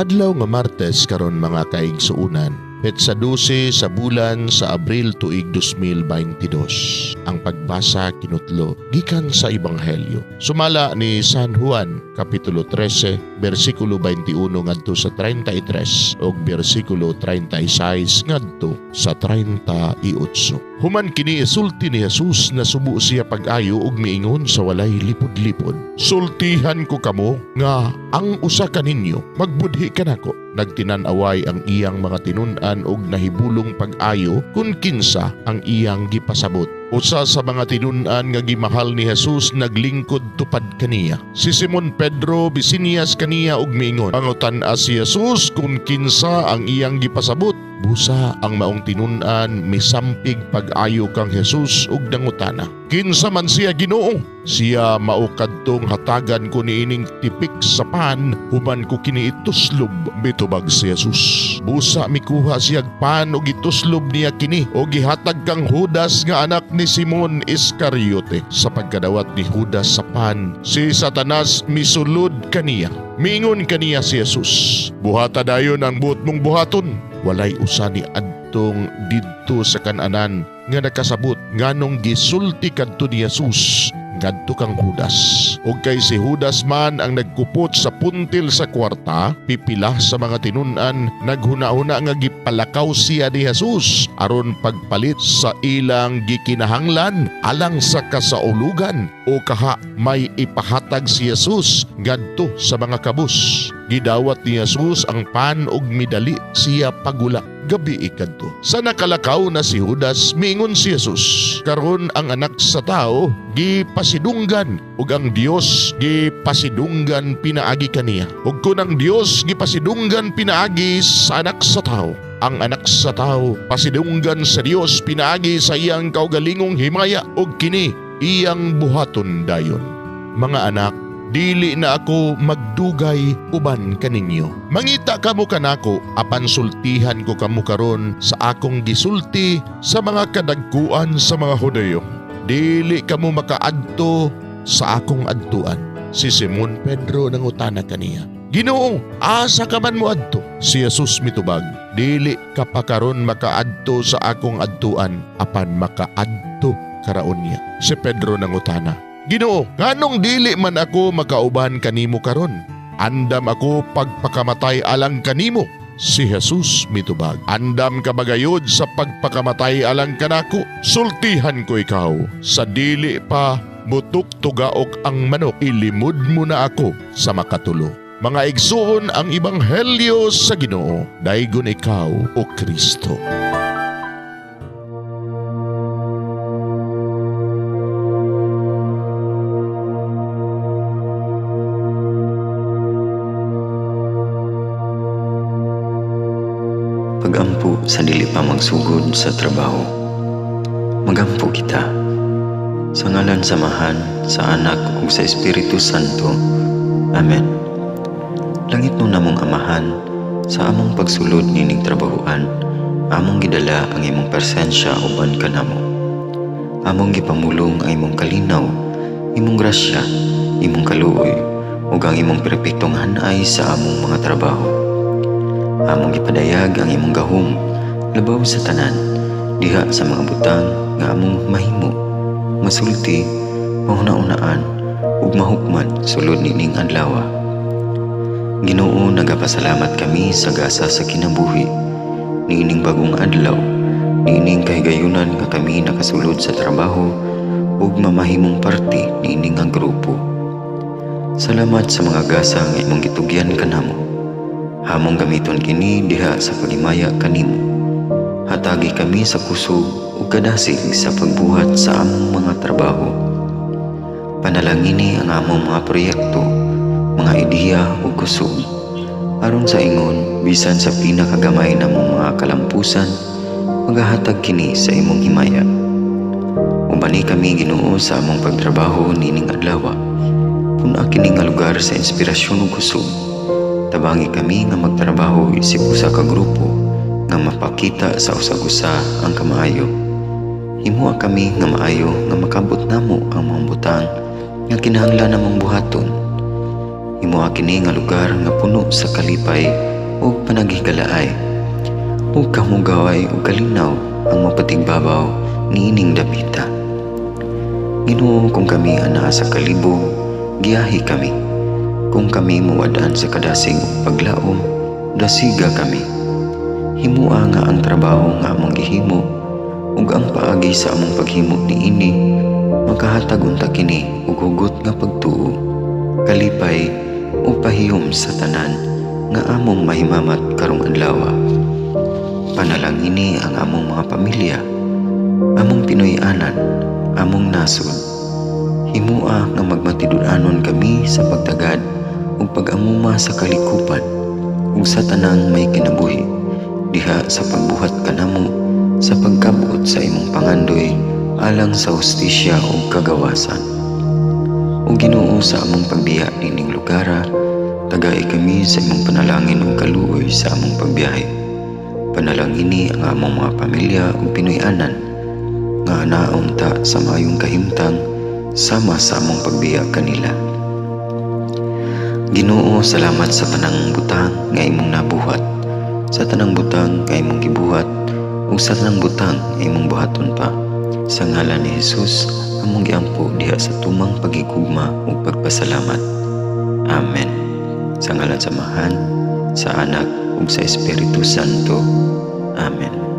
Adlaw nga Martes karon, mga kaigsuonan, petsa 12 sa bulan sa Abril, tuig 2022. Ang pagbasa kinutlo gikan sa Ebanghelyo sumala ni San Juan, kapitulo 13, bersikulo 21 ngadto sa 33 ug bersikulo 36 ngadto sa 38. Human kini isulti ni Jesus, nasubo siya pag-ayo ug miingon sa walay lipod-lipod, "Sultihan ko kamo nga ang usa kaninyo magbudhi kanako." Nagtinan-away ang iyang mga tinun-an og nahibulong pag-ayo kung kinsa ang iyang gipasabot. Usa sa mga tinun-an nga gimahal ni Jesus naglingkod tupad kaniya. Si Simon Pedro bisinyas kaniya og miingon. Pangutan-a si Jesus kung kinsa ang iyang gipasabot. Busa ang maong tinun-an misampig pag-ayo kang Jesus ug nangutana, "Kinsa man siya, Ginoo?" "Siya mao kadtong hatagan ko niining tipik sa pan human ko kini ituslob," mitubag si Jesus. Busa mikuha siyag pan ug ituslob niya kini ug gihatag kang Judas nga anak ni Simon Iscariote. Sa pagkadawat ni Judas sa pan, si Satanas misulod kaniya. Miingon kaniya si Jesus, "Buhata dayon ang buot mong buhaton." Walay usa ni adtong didto sa kananan nga nakasabot nganong gisulti kadto ni Jesus ngadto kang Judas. Ug kay si Judas man ang nagkupot sa puntil sa kwarta, pipila sa mga tinun-an naghuna-huna nga gipalakaw siya ni Jesus aron pagpalit sa ilang gikinahanglan alang sa kasaulugan o kaha may ipahatag si Jesus ngadto sa mga kabus. Gidawat ni Jesus ang pan ug midali siya pagula. Gabi ikadto. Sa nakalakaw na si Judas, miingon si Jesus, "Karon ang Anak sa Tao gipasidunggan ug ang Dios gipasidunggan pinaagi kaniya. Ug kun ang Dios gipasidunggan pinaagi sa Anak sa Tao, ang Anak sa Tao pasidunggan sa Dios pinaagi sa iyang kaugalingong himaya ug kini iyang buhaton dayon. Mga anak, dili na ako magdugay uban kaninyo. Mangita kamo kanako, apan sultihan ko kamo karon sa akong gisulti sa mga kadagkuan sa mga Hudeyo: Dili kamo makaadto sa akong adtuan." Si Simon Pedro nangutana kaniya, "Ginoo, asa ka man moadto?" Si Jesus mitubag, "Dili ka pa karon makaadto sa akong adtuan, apan makaadto ka ra unya." Si Pedro nangutana, "Ginoo, nganong dili man ako makauban kanimo karon? Andam ako pagpakamatay alang kanimo." Si Jesus mitubag, "Andam ka bagayod sa pagpakamatay alang kanako? Sultihan ko ikaw, sa dili pa mutok tugaok ang manok, ilimod mo na ako sa makatulo." Mga igsuon, ang Ebanghelyo sa Ginoo. Daygon ikaw, o Kristo. Pagampo sa dili pa magsugod sa trabaho. Magampo kita. Sa ngalan sa Amahan, sa Anak ug sa Espiritu Santo. Amen. Langitnon namong Amahan, sa among pagsulod nining trabahoan, among gidala ang imong presensya uban kanamo. Among gipamulong ang imong kalinaw, imong grasya, imong kaluoy, ug ang imong perpektong hanay sa among mga trabaho. Among gipadayag ang imong gahom labaw sa tanan diha sa mga butang nga among mahimo, masulti, mahuna-unaan ug mahukman sulod nining adlaw. Ginoo, nagapasalamat kami sa gasa sa kinabuhi niining bagong adlaw, niining kahigayunan nga kami nakasulod sa trabaho ug mamahimong parte niini nga grupo. Salamat sa mga gasa nga imong gitugyan kanamo. Among gamiton kini diha sa paghimaya kanimo. Hatagi kami sa kusog ug kadasig sa pagbuhat sa among mga trabaho. Panalangini ang among mga proyekto, mga ideya ug kusog, aron sa ingon bisan sa pinakagamay namong mga kalampusan, magahatag kini sa imong himaya. Ubani kami, Ginoo, sa among pagtrabaho nining adlaw. Pun-a kini nga lugar sa inspirasyon ug kusog. Tabangi kami nga magtrabaho isip usa ka grupo nga mapakita sa usag-usa ang kamaayo. Himoa kami nga maayo nga makabot namo ang mga butang nga kinahanglan namong buhaton. Himoa kini nga lugar nga puno sa kalipay ug panaghigalaay ug kamugaway ug kalinaw ang mapatigbabaw niining dapita. Ginoo, kung kami anaa sa kalibog, giyahi kami. Kung kami mawad-an sa kadasig ug paglaom, dasiga kami. Himua nga ang trabaho nga among gihimo ug ang paagi sa among paghimo niini makahatag unta kini og hugot nga pagtuo, kalipay ug pahiyom sa tanan nga among mahimamat karong adlaw. Panalangini ang among mga pamilya, among Pinoy-anan, among nasod. Himua nga magmatinud-anon kami sa pagtagad ug pag-amuma sa kalikupan ug sa tanang may kinabuhi diha sa pagbuhat kanamo sa pagkab-ot sa imong pangandoy alang sa hustisya ug kagawasan. O Ginoo, sa among pagbiya nining lugara, tagai kami sa imong panalangin ug kaluoy sa among pagbiyahe. Panalangini ang among mga pamilya ug Pinoy-anan nga anaa unta sa maayong kahimtang sama sa among pagbiya kanila. Ginoo, salamat sa tanang butang nga imong nabuhat, sa tanang butang nga imong gibuhat, ug sa tanang butang nga imong buhaton pa. Sa ngalan ni Jesus, among giampo diha sa tumang pagigugma ug pagpasalamat. Amen. Sa ngalan sa Amahan, sa Anak ug sa Espiritu Santo. Amen.